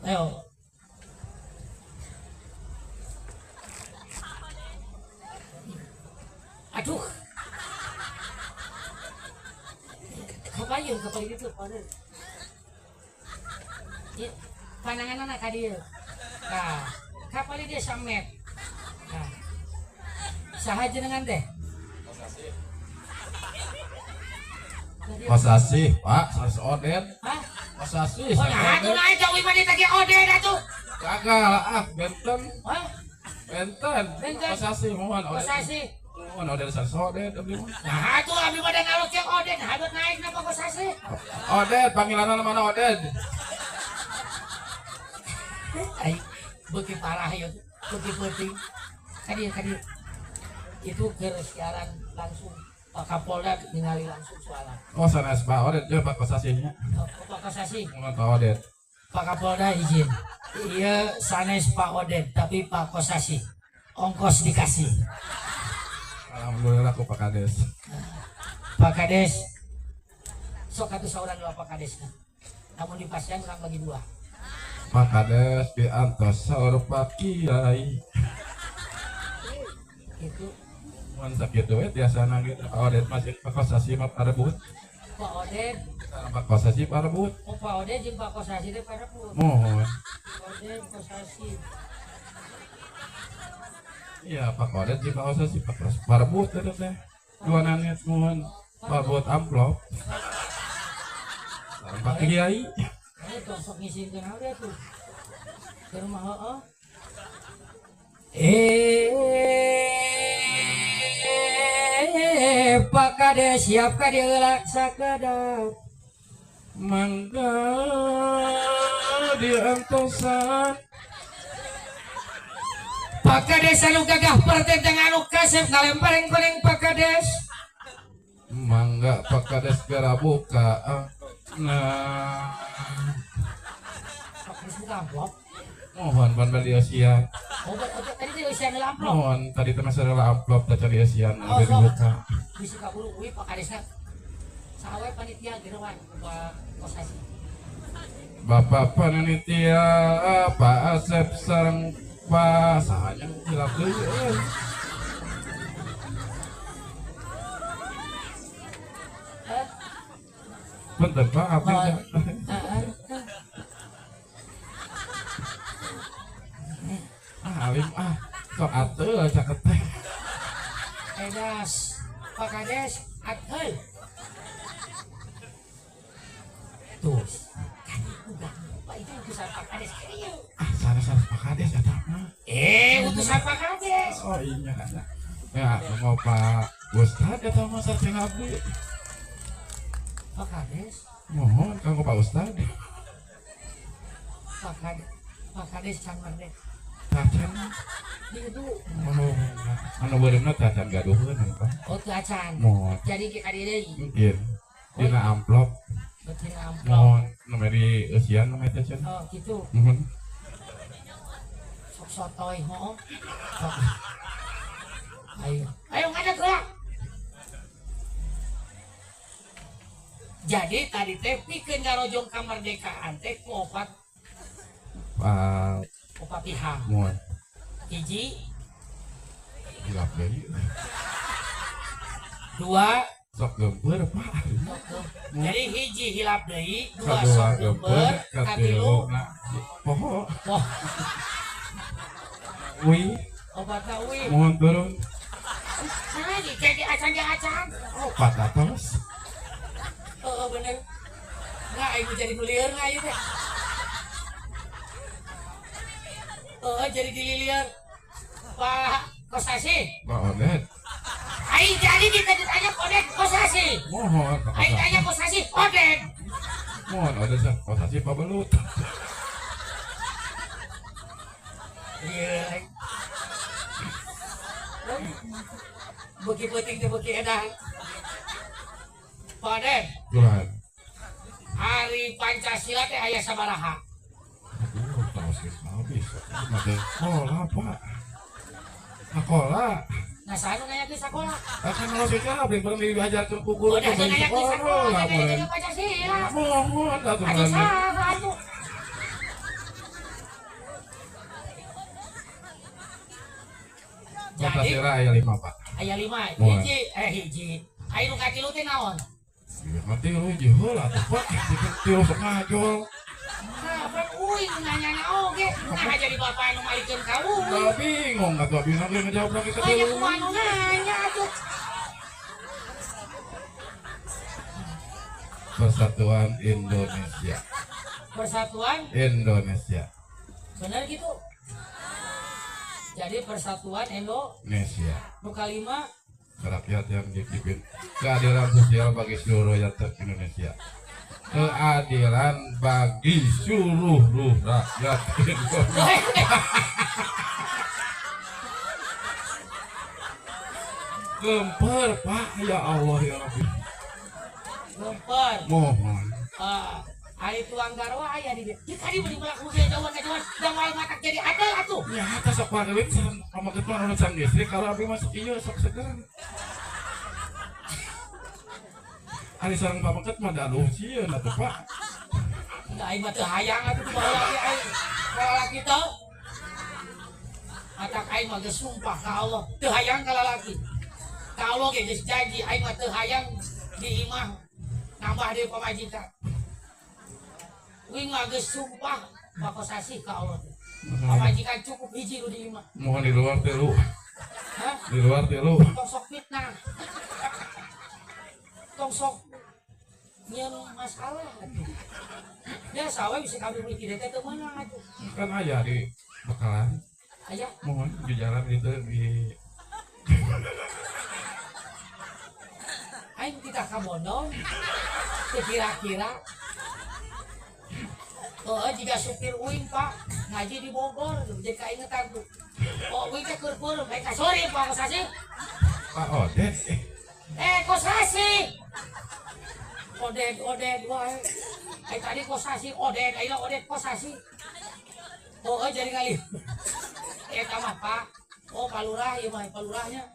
Ayo. Aduh. Kapayu, kapayu itu, pada. Ieu pananganna ka dieu. Nah, kapali dia samet. Nah. Saha jenengan teh? Kosasih, Pak, sanes Odet. Hah? Kosasih. Oh, nah, atuh naik jauh mah ditagi Odet atuh. Gagal ah, benten. Hah? Benten. Benten. Kosasih mohon Odet. Kosasih. Mohon Odet sanes Odet abdi mah. Nah, atuh abdi mah ngalok jeung Odet, nah buat naik napa kosasih? Odet, panggilanna mana Odet? Ai, beuki parah ya, beuki peuting. Kadieu kadieu. Itu keur siaran langsung Pak Kapolda ningali langsung soalnya. Oh, sanes Pak Odet, ya Pak Kosasihnya. Oh, Pak Kosasih. Mohon Pak Odet. Pak Kapolda izin. Iya sanes Pak Odet, tapi Pak Kosasih. Ongkos dikasih. Alhamdulillah ku Pak Kades. Pak Kades. Sok atuh saurang dua Pak Kades. Namun di pasian urang bagi dua. Pak Kades diantos saur Pak Kiai. Itu Mun sakitu we tiasana gitu. Pak Odet masih Pak Kosasih mah parebut. Pak Odet. Pak Kosasih parebut. Oh, Pak Odet jeung Pak Kosasih teh parebut. Mohon. Odet Kosasih. Iya, Pak Odet jeung Pak Kosasih Pak Kosasih parebut eta teh. Dua nanet mohon parebut amplop. Sareng Pak Kiai. Eh, tong sok ngisinkeun naon tuh. Ke rumah heeh. Pak Kades siap ka dieu heula sakedap. Mangga diantosan. Pak Kades anu gagah pertenteng anu kasep ngalempareng-pareng Pak Kades. Mangga Pak Kades geura buka. Nah, Pak Kades buka amplop. Mohon ban bali eusian. Oh, tadi teh eusian heula amplop. Mohon tadi teh masih heula amplop teh cari eusian Oh, udah dibuka. Bisi kaburu uih Pak Kadesna. Saha we panitia gerowan Pak Kosasih. Bapak panitia Pak Asep sareng Pak sahanya hilap deui euy. Bentar Pak, abdi teh. Ah, alim ah, sok atuh caket teh. Edas, Pak Kades, atuh. Tuh, kan udah Pak itu utusan Pak Kades kieu. Ah, sanes-sanes Pak Kades eta mah. Utusan Pak Kades. Oh iya. Ya, mau Pak Ustad eta mah sareng abdi. Pak Kades. Mohon kanggo Pak Ustad. Pak Kades, Pak Kades can merdeka. Tacan. Di itu. Oh, anu beureumna tacan gaduheun Pak. Oh, teu acan. Mohon. Jadi ke ka dieu deui. Mungkin dina amplop. Dina amplop. Mohon nu di eusian nu teh cenah. Oh, gitu. Mohon. Sok sotoy hooh. Sok. Ayo. Ayo ngadeg heula. Jadi tadi teh pikeun ngarojong kamerdekaan teh ku opat Pak opat pihak. Mohon. Hiji. Hilap deui. Dua. Sok geumpeur Pak. Jadi hiji hilap deui, dua Kadua sok geumpeur, katilu katiluna poho. Poho. Uih. Obatna uih. Mohon turun. Nah, jadi acan di acan. Opat atos. Heeh, bener. Nggak, aing jadi nu lieur nggak ieu teh. Heeh, jadi dililieur. Pak Kosasih. Pak Odet. Aing jadi ditanya Odet Kosasih. Mohon Pak Aing Kosasih. tanya Kosasih Odet. Mohon Odet sah Kosasih Pak Belut. Iya. Beuki peuting teh beuki edan. Pak Odet. Tuhan. Hari Pancasila teh aya sabaraha? Aduh, tahu sih habis. Mah teh sekolah, Pak. Sekolah. Nah, saha nu nanyakeun sakola? Akan kalau sih kabeh bareng diajarkeun ku guru Udah teh teu nanyakeun sakola, sekolah. nanyakeun Pancasila. Mohon atuh Atuh saha atuh? Jadi Pancasila aya 5, Pak. Aya 5. Moal. Hiji, eh, hiji. Aya nu katilu teh naon? Iya, nanti lu hiji heula tuh, Pak. Tilu sok ngajol. Nah, pan uing nanya na oge. Nah, jadi bapak anu malikeun ka uing. Udah bingung atuh abi ge ngejawab lagi ke Banyak tilu. kumaha anu nanya atuh. Persatuan Indonesia. Persatuan Indonesia. Bener gitu. Jadi Persatuan Indonesia. Nu kalima? Rakyat yang dipimpin keadilan sosial bagi seluruh rakyat Indonesia. Keadilan bagi seluruh rakyat Indonesia. Gemper, Pak, ya Allah ya Rabbi. Gemper. Mohon. Ah, ari tuang garwa aya di dieu. Ieu tadi beuling melak mobil jauhan jauhan da moal matak jadi adil atuh. Ya atas sok pagelit sareng pamaget mah anu sang istri kalau abi masuk ieu sok seger. Ari sareng pamaget mah da aduh sieun atuh, Pak. Da aing mah teu hayang atuh ku baheula ge aing. Lalaki teh. Matak aing mah geus sumpah ka Allah, teu hayang ka lalaki. Ka Allah ge geus janji aing mah teu hayang di imah nambah deui pamajikan. Uing mah geus sumpah pakosasi ka Allah teh. Pamajikan cukup hiji nu di imah. Mohon di luar tilu. Hah? Di luar tilu. Tong sok fitnah. Tong sok nyeun masalah atuh. Biasa we bisa kabeh beli teh teu meunang atuh. Kan aya di Bekalan. Aya. Mohon di jalan gitu di Aing tidak kabondong. Teu kira-kira. Oh, jika supir uing, Pak, ngaji di Bogor, jadi kaingetan tuh. Oh, uing teh keur peureum, eh sorry Pak Kosasi. Pak Odet. Eh, Kosasi. Odet, Odet wae. Eh tadi Kosasi, Odet, ayeuna Odet Kosasi. Oh, jadi kali. Eta mah, Pak. Oh, Pak Lurah ieu mah Pak Lurahnya.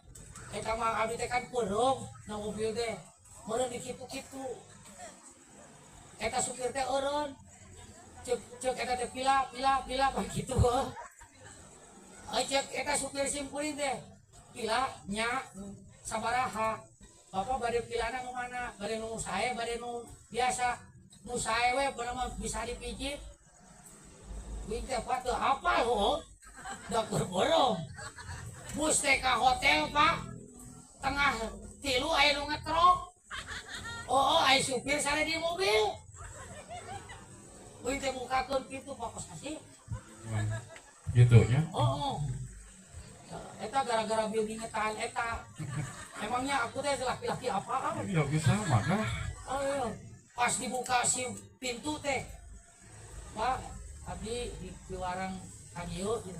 Eta mah abdi teh kan peureum na mobil teh. Meureun di kitu-kitu. Eta supir teh eureun. Cek cek eta teh pila pila pila pak gitu heuh. Eh cek eta supir simpuling teh. Pila nya sabaraha. Bapak bade pilana nu mana? Bade nu sae, bade nu biasa. Nu sae we bener mah bisa dipijit. Uing teh Pak teu hafal heuh. Da keur beureum. Bus teh ka hotel, Pak. Tengah tilu aya nu ngetrok. Oh, aya supir sare di mobil. Uing teh bukakeun pintu Pak Kosasi. Gitu nya. Oh, oh. Eta gara-gara bieu ngingetan eta. Emangnya aku teh laki-laki apaan? Ya bisa sama kah? Oh, iya. Pas dibuka si pintu teh. Pak, abdi di warang ka dieu gitu.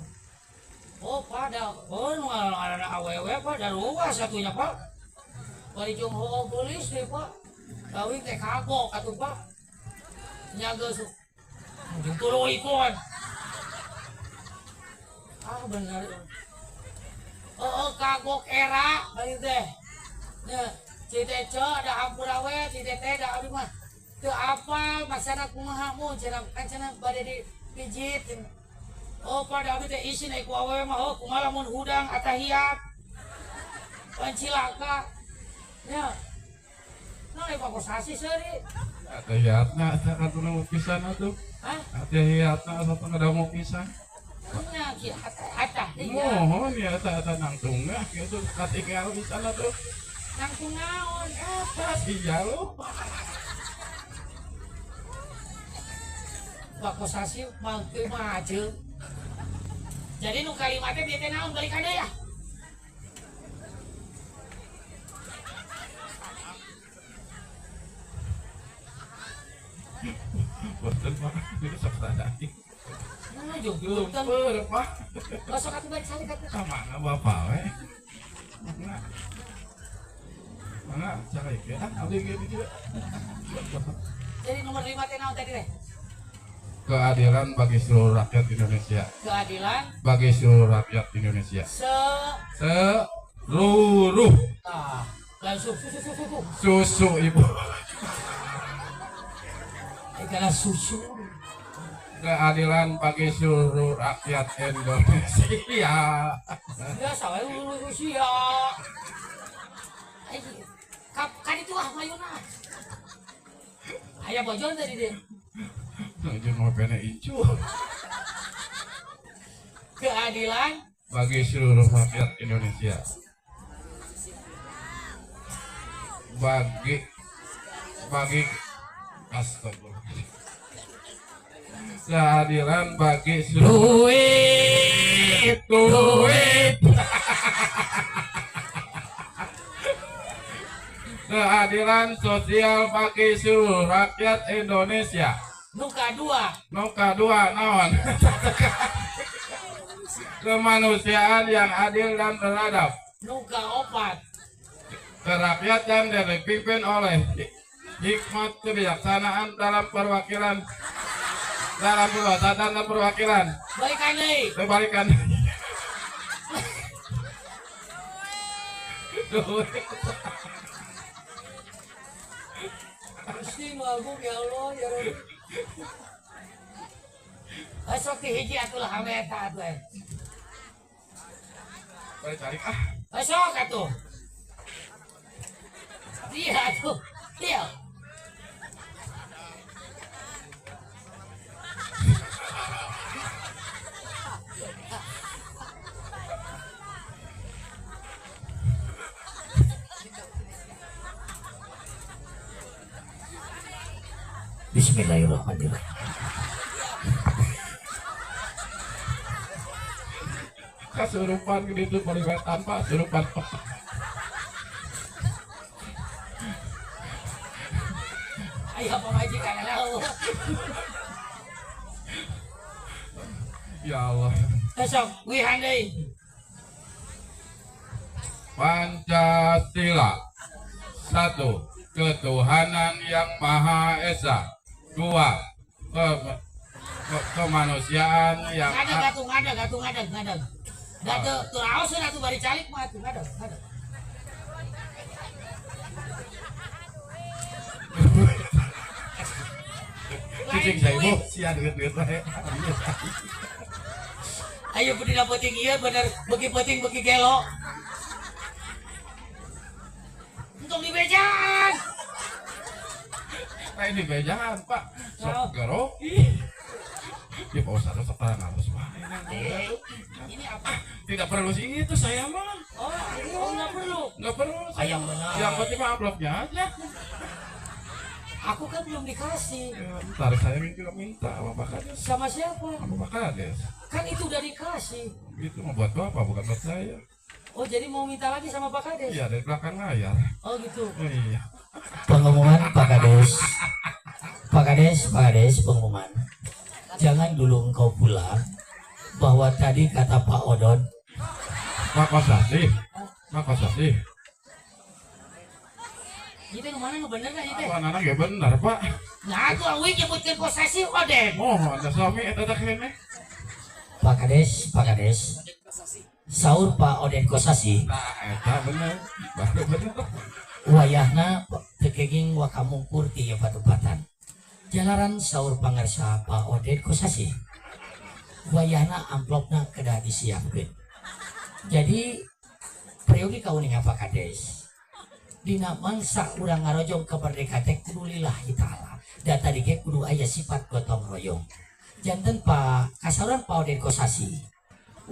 Oh, Pak, da, oh, nu ada awewe, Pak, da luas satunya, Pak. Bari jeung heueuh geulis deh, Pak. Gawi teh kagok atuh, Pak. Nya geus jeung tuluy ikon. Ah, bener. Oh, kagok era bari teh. Nya, ci teh ce da hampura we, ci teh teh da abdi mah teu apal masana kumaha mun cenah kan cenah bade dipijit. Oh, pada abdi teh isin ku awewe mah oh kumaha lamun hudang atahiyat. Pan cilaka. Nya. Nah, ieu kosasi seuri. Atahiyatna asa kantuna pisan atuh. Hah? Atahiyatna asa teu ngadamu pisan. Nya ki atah iya. Mohon ya eta eta nangtung gitu katinggal pisan atuh. Nangtung naon? Eta sia lu. Pak Kosasi mangke mah aja. Jadi nu kalimatnya dia teh naon balikan deui ya. Boten, Pak, ini sok sadari. Nah, jeung punten. Gemper, Pak. Sok atuh balik salik atuh. Ka mana bapak we? Mangga. Mangga cari ya, abdi ge di dieu. Jadi nomor 5 teh naon tadi teh? Keadilan bagi seluruh rakyat Indonesia. Keadilan bagi seluruh rakyat Indonesia. Seluruh. Nah, langsung susu susu susu. Susu ibu. Eh, karena susu. Keadilan bagi seluruh rakyat Indonesia. Biasa we Rusia. Ai kap kan itu ah mayuna. Aya bojon tadi deh. Jeung ngopena incu. Keadilan bagi seluruh rakyat Indonesia. Bagi bagi astagfirullah. Keadilan bagi seluruh duit duit. Keadilan sosial bagi seluruh rakyat Indonesia. Nu kadua. Nu kadua naon? Kemanusiaan yang adil dan beradab. Nu kaopat. Kerakyatan dan dipimpin oleh hikmat kebijaksanaan dalam perwakilan, dalam perwasatan dan perwakilan. Balikan deui. Kebalikan. Gusti nu agung ya Allah ya Rabbi. Sok ti hiji atuh lah ame eta atuh. Balik cari ah. Sok atuh. Iya atuh. Iya. Bismillahirrahmanirrahim. Kasurupan gitu paling tanpa surupan. Ayo pemajikan lau. Ya Allah. Besok wihan deui. Pancasila. 1. Ketuhanan yang Maha Esa. 2. Kemanusiaan yang ngadeg atuh ngadeg atuh ngadeg ngadeg. Da teu teu raos atuh bari calik mah atuh ngadeg ngadeg. Cicing saya ibu sia duit-duit wae. Ayo berdina penting ieu bener beuki penting beuki gelo. Untung di bejaan. Nah ini bejaan Pak. Sok garoki. Ya Pak Ustadz sok harus wae. Ini apa? Tidak perlu sih itu saya mah. Oh, nggak perlu. Nggak perlu. Ayam benar. Yang penting mah amplopnya aja. Aku kan belum dikasih. Ya, ntar saya juga minta sama Pak Kades. Sama siapa? Sama Pak Kades. Kan itu udah dikasih. Itu mau buat bapak bukan buat saya. Oh jadi mau minta lagi sama Pak Kades? Iya dari belakang layar. Oh gitu. Oh, iya. Pengumuman Pak Kades. Pak Kades, Pak Kades pengumuman. Jangan dulu engkau pulang. Bahwa tadi kata Pak Odon. Pak Kosasi. Pak Kosasi. Itu mana nu bener lah itu? Mana nggak bener Pak? Nah aku awi nyebutkan posesi Odon. Oh ada suami eta teh kene. Pak Kades, Pak Kades. Saur Pak Oden Kosasi. Nah eta bener, baru bener. Wayahna teu kenging wakamungkur ti ieu patupatan. Jalaran saur pangarsa Pak Oden Kosasi. Wayahna amplopna kedah disiapkeun. Jadi priyogi kauninga Pak Kades. Dina mangsa urang ngarojong kemerdekaan teh kudu lillahi ta'ala. Da tadi ge kudu aya sifat gotong royong. Janten Pak kasauran Pak Oden Kosasi.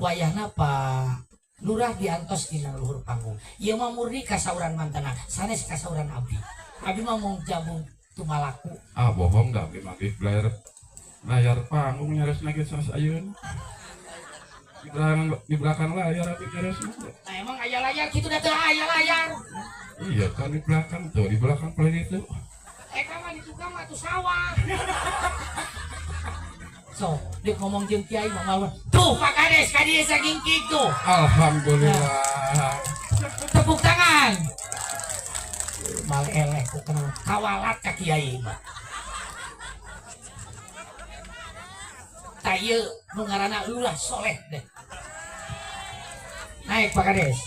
Wayahna Pak Lurah diantos dina luhur panggung. Ieu mah murni kasauran mantana, sanes kasauran abdi. Abdi mah mung jabung tumalaku. Ah bohong da abdi mah layar layar panggung nyaris lagi sanes ayeuna. Di belakang layar abdi nyaris. Nah emang aya layar kitu da teu aya layar. Iya kan di belakang tuh, di belakang paling itu. Eta mah di tukang mah tuh sawah. So, dia ngomong jeung kiai mah malu. Tuh Pak Kades ka dieu saking kitu. Alhamdulillah. Nah. Tepuk tangan. Mal eleh ku kenal kawalat ka kiai mah. Tah ieu nu ngaranna lurah soleh deh. Naik Pak Kades.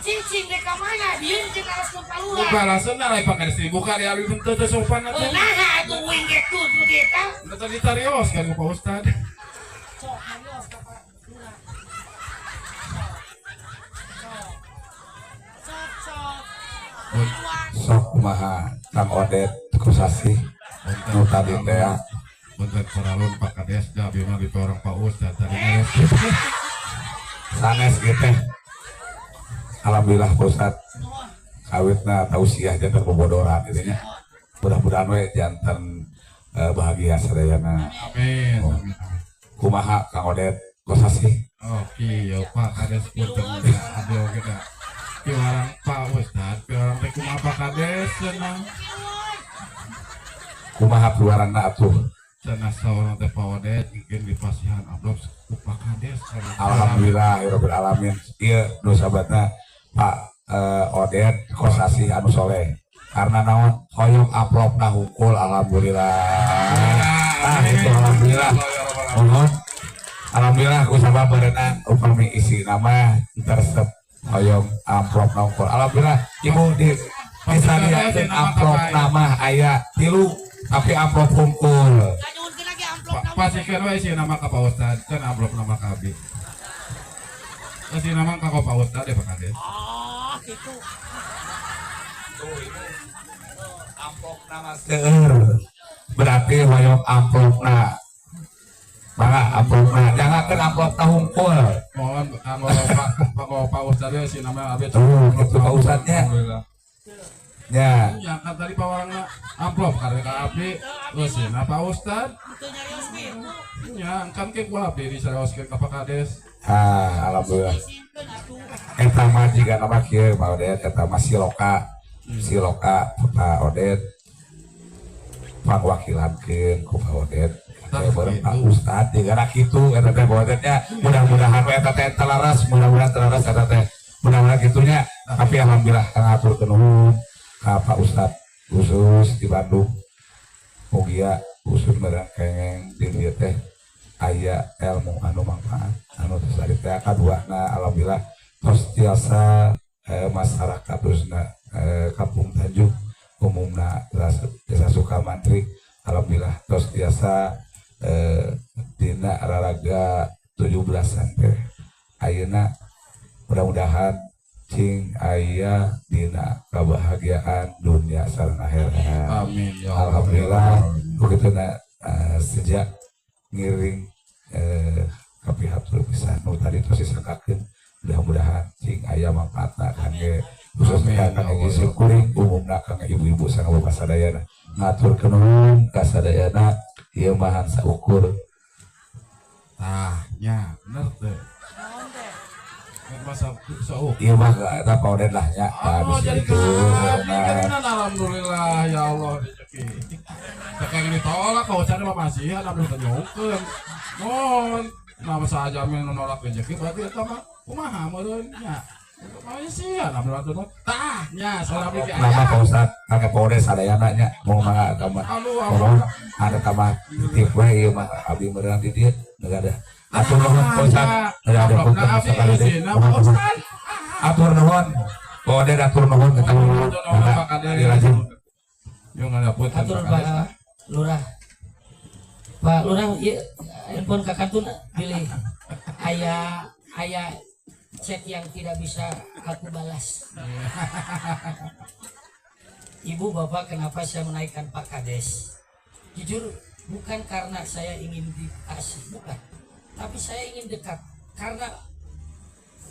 Cing Cicing dek ka mana? Dieun jeung naroskeun Pak Lurah. Buka langsung lah Pak Kades dibuka di abi teu teu sopan Oh, atuh. nah atuh uing ge kudu eta. Teu ditarios kan ku Pak Ustad. Sok nyarios ka Pak Lurah. Sok. Sok sok. Miluan. Sok kumaha Kang Odet Kosasih nu tadi teh? Punten paralun Pak Kades, da abi mah orang Pak Ustad tadi ngeres. Sanes gitu teh. Alhamdulillah, Pak Ustad, Nuhun. kawitna tausiah janten bobodoran gitu nya. Mudah-mudahan we janten bahagia sadayana. Amin. Amin. Amin. Kumaha Kang Odet Kosasih? Oke, ya Pak Kades, punten abi oge da. Piwarang Pak Ustad, piwarang teh kumaha Pak Kades cenah? Kumaha piwarangna atuh? Cenah saurang teh Pak Odet mungkin dipasihan amplop ku Pak Kades cenah. Alhamdulillah ya rabbil alamin. Ieu nu sabatna Pak Odet Kosasih anu soleh. Karena naon, hoyong amplopna hungkul, alhamdulillah. Ah, itu alhamdulillah. Mohon. Alhamdulillah ku sabab berenang upami isi nama tersep hoyong amplopna hungkul. Alhamdulillah, Ibu di disadiakeun amplop nama aya tilu tapi amplop hungkul. Kanyuhunkeun lagi amplop nama. Pasikeun we isi nama ka Pak Ustad, can amplop nama ka abi. Isi nama ka Pak Ustad ya Pak Kades. Ah, gitu. Amplop nama seueur berarti hoyong amplopna, mangga amplopna, jangankan amplopna hungkul. Mohon anggo Pak Pak Pak Ustad ya isi nama abi. Tuh, gitu Pak Ustadnya. Alhamdulillah. Ya. Ya kan tadi pawarangna amplop karena ka abdi terus ya Pak Ustad. Teu nyarios kitu. Ya kan ke ku abdi disarioskeun ka Pak Kades. Ah, alhamdulillah. Isingkeun atuh. Eta mah jiga nama kieu Pak Odet, eta mah siloka siloka Pak Odet pangwakilankeun ku Pak Odet. Kayak bareng Pak Ustad jiga kitu eta teh Pak Odetnya. Mudah-mudahan we eta teh telaras, mudah-mudahan telaras eta teh, mudah-mudahan kitunya. Tapi alhamdulillah kang atur nuhun ka Pak Ustad khusus di Bandung, mugia khusus barang kengeng di dieu teh aya ilmu anu manfaat anu tos tadi teh kaduana. Alhamdulillah tos tiasa masyarakat khususna Kampung Tanjung, umumna Desa Sukamantri, alhamdulillah tos tiasa dina raraga 17-an teh ayeuna. Mudah-mudahan cing aya dina kebahagiaan dunia sareng akhirat. Amin ya Allah. Alhamdulillah begitu na sejak ngiring kapihatur pisan nu tadi tos disangkakeun, mudah-mudahan cing aya manfaatna kangge khususnya Amin, kangge ya Allah. sim kuring, umumna kangge ibu-ibu sareng bapak sadayana. Ngaturkeun nuhun ka sadayana, ieu mah saukur. Tah nya bener teh. Naon teh? Masa sok. Ieu mah eta Pak Odet lah nya. Oh, Habis jadi itu abdi nah, kan alhamdulillah ya Allah rezeki. Cek ditolak kau cari mah masihan abdi teh nyungkeun. Mohon nama saja nu nolak rezeki berarti eta mah kumaha meureun nya. Masihan abdi mah tah nya saur abdi ge nama aya. Pak Ustad kangge Pak Odet sadayana nya mau mangga eta mah. Aduh, mohon ada tambah titip we ieu mah abdi meureun di dieu negara. Atur nuhun Pak Ustad. Ada punten sakali deui. Pak Ustad. Atur nuhun Pak Odet, atur nuhun kita. Nuhun, Pak Kades. Dilajeng. Yo ngadapunten Atur Pak Kades. Pak Lurah. Pak Lurah, ieu handphone ka kantun pilih. Aya aya chat yang tidak bisa aku balas. Ibu bapak, kenapa saya menaikkan Pak Kades? Jujur bukan karena saya ingin dikasih, bukan. Tapi saya ingin dekat karena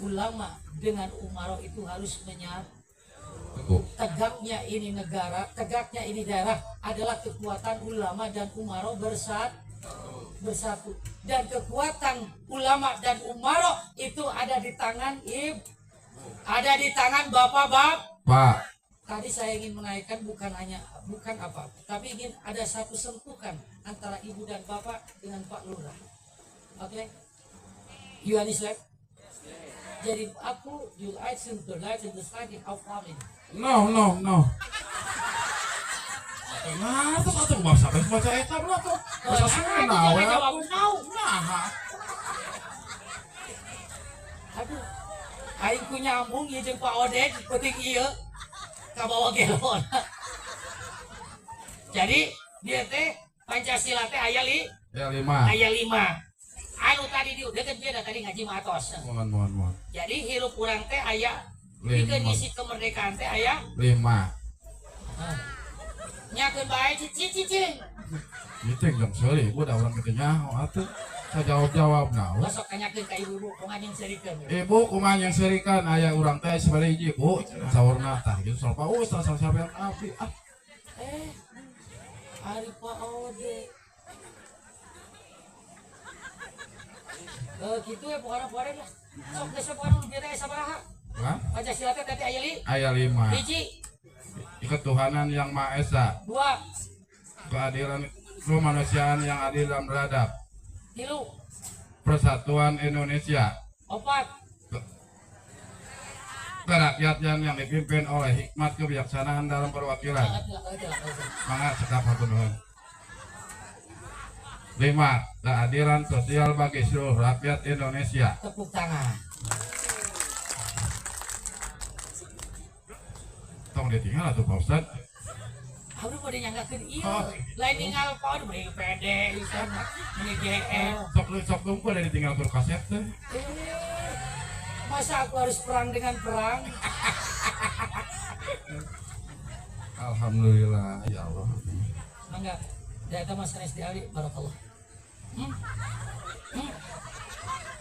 ulama dengan umaro itu harus menyatu. Tegaknya ini negara, tegaknya ini daerah adalah kekuatan ulama dan umaro bersatu, bersatu. Dan kekuatan ulama dan umaro itu ada di tangan ibu, ada di tangan bapak-bapak. Pak. Tadi saya ingin menaikkan bukan hanya bukan apa, tapi ingin ada satu sentuhan antara ibu dan bapak dengan Pak Lurah. Oke? You understand? Jadi aku you like to like the study of family. No, no, no. Nah, terus atuh bahasa baca baca eta mah tuh. Bahasa Sunda we jawab atuh. no. Nah, Aduh, Aing ku nyambung ieu jeung Pak Oded penting ieu kabawa gelona. Jadi dia teh Pancasila teh aya li Ya 5. Aya 5. Anu tadi diudekeun dia da tadi ngaji mah atos. Mohon mohon mohon. Jadi hirup urang teh aya 5. pikeun ngisi kemerdekaan teh aya 5. Nyakeun bae cicing cicing. Cicing jang seuri ibu da urang kitu nyaho atuh. Saya jawab-jawab nah. Sok tanyakeun ka ibu-ibu kumaha jeung seurikeun. Ibu kumaha yang seurikan aya urang teh sabaraha hiji Bu saurna tah kitu soal Pak Ustaz saur siapa yang abdi ah. Ari Pak Ode. Gitu ya pokoknya lah. Sok geus pokoknya nu bieu teh sabaraha? Hah? Pancasila teh tadi aya li? Aya 5. Hiji. Ketuhanan yang Maha Esa. 2. Keadilan kemanusiaan yang adil dan beradab. 3. Persatuan Indonesia. 4. Kerakyatan yang dipimpin oleh hikmat kebijaksanaan dalam perwakilan. Mangga cekap hatur nuhun. 5. Keadilan sosial bagi seluruh rakyat Indonesia. Tepuk tangan. Tong ditinggal atuh Pak Ustad. Abdi bade nyanggakeun ieu. Oh. Lain ninggal Pak Ode bade pede ieu mah GR. Sok sok tunggu ada ditinggal tur kaset teh. Masa aku harus perang dengan perang? Alhamdulillah ya Allah. Mangga. Da eta mah sanes di abdi barakallah.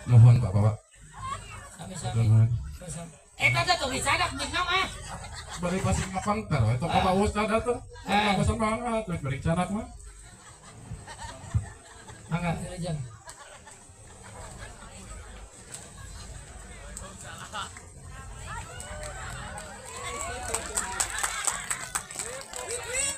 Nuhun Pak Bapak. Sami-sami. Sami-sami. Eta teh tong dicadak mingna mah. Bari pasti ngapangter we tong Pak Ustad atuh. Ah. Bosan banget terus bari cadak mah. Mangga, jang.